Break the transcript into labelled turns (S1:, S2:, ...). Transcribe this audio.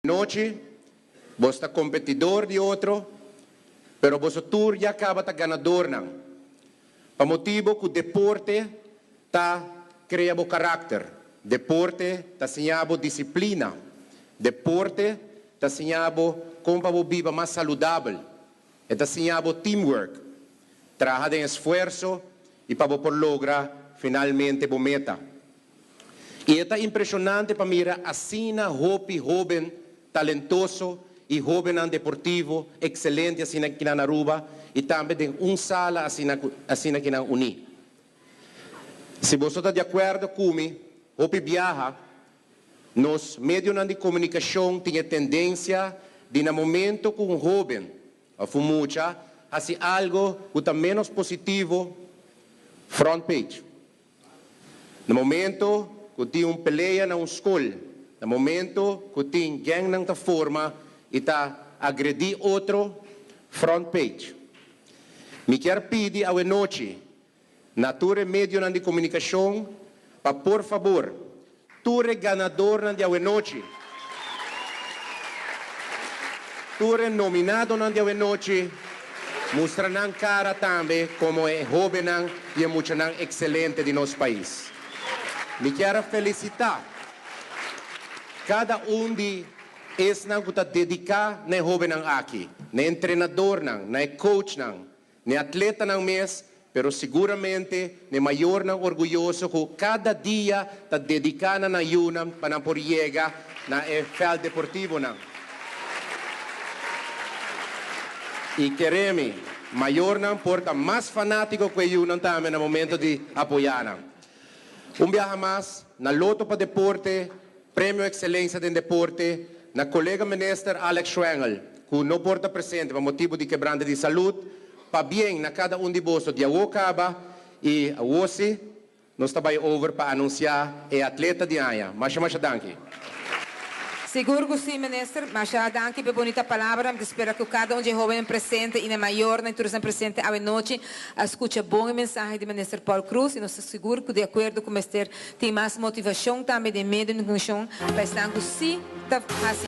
S1: Nochi, boso ta competidor di otro, pero boso tur ya caba ta ganadornan. Pa motibo cu deporte ta crea bo caracter, deporte ta siña bo disciplina, deporte ta siña bo con pa bo biba mas saludabel, e ta siña bo teamwork, traha den esfuerso y pa bo por logra finalmente bo meta. Y e ta impresionante pa mira asina hopi hoben talentoso y hobennan deportivo excelente asina aki na Aruba y tambe den un sala asina asina aki nan uni. Si boso ta di acuerdo cu mi, hopi biaha nos medionan di comunicacion tin e tendencia di na momento cu un hoben of un mucha haci algo cu ta menos positivo, front page. Na momento cu tin un pelea na un scol, na momento cu tin gangnan ta forma y ta agredi otro, front page. Mi kier pidi awenochi na tur e medionan di comunicacion pa por fabor tur e ganadornan di awenochi, tur e nominadonan di awenochi mustra nan cara tambe como e hobennan y e muchanan excelente di nos pais. Mi kier a felicita cada un di esnan cu ta dedica na e hobennan aki, na e entrenadornan, na e coachnan, na e atletanan mes, pero siguramente na e mayornan orguyoso cu cada dia ta dedica na nan yunan pa nan por yega na e veld deportivonan. Y kere mi, mayornan por ta mas fanatico cu e yunan tambe na momento di apoya nan. Un biaha mas, na Lotto pa Deporte, Premio Excelencia den Deporte, na colega Minister Alex Schwengle, cu no por ta presente pa motibo di quebrante di salud, pabien na cada un di boso di awo caba y awo si nos ta bay over pa anuncia e atleta di aña. Masha masha danki.
S2: Sigur cu si, Minister. Masha danki p'e bunita palabra. Mi ta spera cu cada un dje hobennan presente y na mayornan y tur esnan presente awe nochi a scucha bon e mensahe di Minister Paul Croes y nos ta sigur cu di acuerdo cu mester tin mas motivacion tambe den medio di comunicacion pa esnan cu si ta haci.